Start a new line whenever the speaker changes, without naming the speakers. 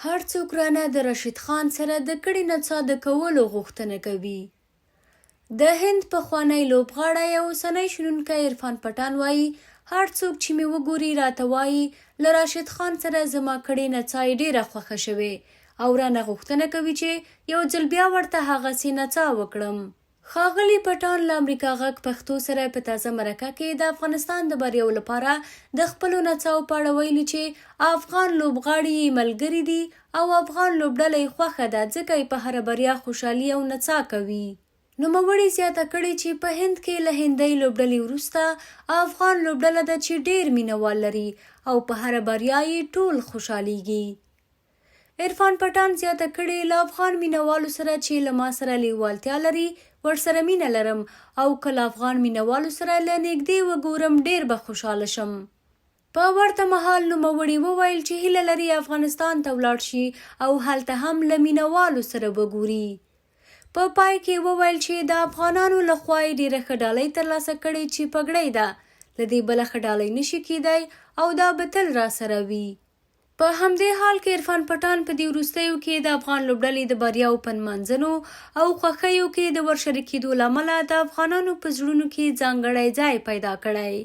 هر څوک رانه د راشد خان سره د کړې نڅا د کولو غوښتنه کوي. د هند پخوانی لوبغاړی او اوسنی شنونکی عرفان پټان وايي، هر څوک چې مې وګوري راته وايي له راشد خان سره زما کړې نڅا یې ډېره خوښه شوې او رانه غوښتنه کوي چې یو ځل بیا ورته هغسې نڅا وکړم. ښاغلي پټان له امریکا غږ پښتو سره په تازه مرکه کې د افغانستان د بریاوو لپاره د خپلو نڅاوو په اړه ویلي چې افغان لوبغاړي یې ملګري دي او افغان لوبډله یې خوښه ده ځکه یې په هره بریا خوشالي او نڅا کوي. نوموړي زیاته کړې چې په هند کې له هندۍ لوبډلې وروسته افغان لوبډله ده چې ډېر مینه وال لري او په هره بریا یې ټول خوشالېږي. عرفان پټان زیاته کړې، له افغان مینه والو سره چې له ما سره لېوالتیا لري، ورسره مینه لرم او که له افغان مینه والو سره له نېږدې وګورم ډېر به خوشاله شم. په ورته مهال نوموړي وویل چې هیله لري افغانستان ته ولاړ شي او هلته هم له مینه والو سره وګوري. په پای کې وویل چې د افغانانو له خوا یې ډېره ښه ډالۍ ترلاسه کړې چې پګړۍ ده، له دې بله ښه ډالۍ نه شي کېدای او دا به تل راسره وي. په همدې حال کې عرفان پټان په دې وروستیو کې د افغان لوبډلې د بریاوو په نمانځنو او خوښیو کې د ورشریکېدو له امله د افغانانو په زړونو کې ځانګړی ځای پیدا کړی.